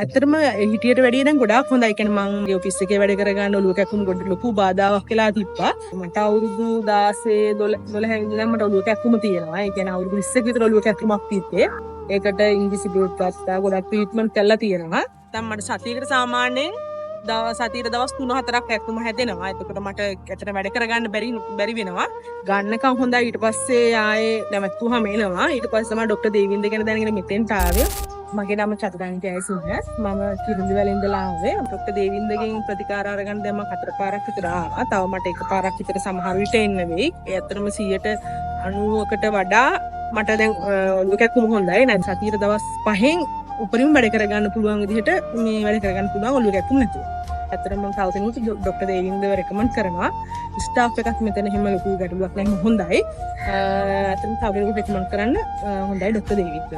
ඇත්තටම හිටියට වැඩිය දැන් ගොඩාක් හොඳයි. ඒ කියන්නේ මං ඔෆිස් එකේ වැඩ කරගන්න ඔළුව කැක්කුම ගොඩ ලොකු බාධාවක් වෙලා තිබ්බා. මට අවුරුදු 16 12 ඉඳන් මට ඔළුව කැක්කුම තියෙනවා. ඒ කියන්නේ අවුරුදු 20ක විතර ඔළුව කැක්කුමක් තිබ්බේ. ඒකට ඉංග්‍රීසි බෝඩ් ගත්තා. ගොඩක් ට්‍රීට්මන්ට් කරලා තියෙනවා. දැන් මට සතියකට සාමාන්‍යයෙන් සතියට දවස් 3-4ක් කැක්කුම හැදෙනවා. එතකොට මට ඇත්තට වැඩ කරගන්න බැරි බැරි වෙනවා. ගන්නකම් හොඳයි. ඊට පස්සේ ආයේ නැවතුවාම එනවා. ඊට පස්සේ තමයි ඩොක්ටර් දේවින්ද ගැන දැනගෙන මෙතෙන්ට ආවේ. මගේ නම චතුරානි ජයසිංහ. මම කිරිඳිවැල ඉඳලා ආවේ. ඩොක්ටර් දේවින්දගෙන් ප්‍රතිකාර අරගෙන දැන් මම හතර පාරක් විතර ආවා. තව මට එක පාරක් විතර සමහර විට එන්න වෙයි. ඒ අතරම 90%කට වඩා මට දැන් ඔළුව කැක්කුම හොඳයි. නැත්නම් සතියට දවස් 5න් උපරිම වැඩ කරගන්න පුළුවන් විදිහට මේ වැඩ කරගන්න පුළුවන් ඔළුව කැක්කුම නැතුව. ඇත්තටම මම තව කෙනෙකුට ඩොක්ටර් දේවින්දව රෙකමන්ඩ් කරනවා. ස්ටාෆ් එකත් මෙතන එහෙම ලොකු ගැටලුවක් නැහැ, හොඳයි. ඇත්තටම තව කෙනෙකුට රෙකමන්ඩ් කරන්න හොඳයි ඩොක්ටර් දේවින්ද.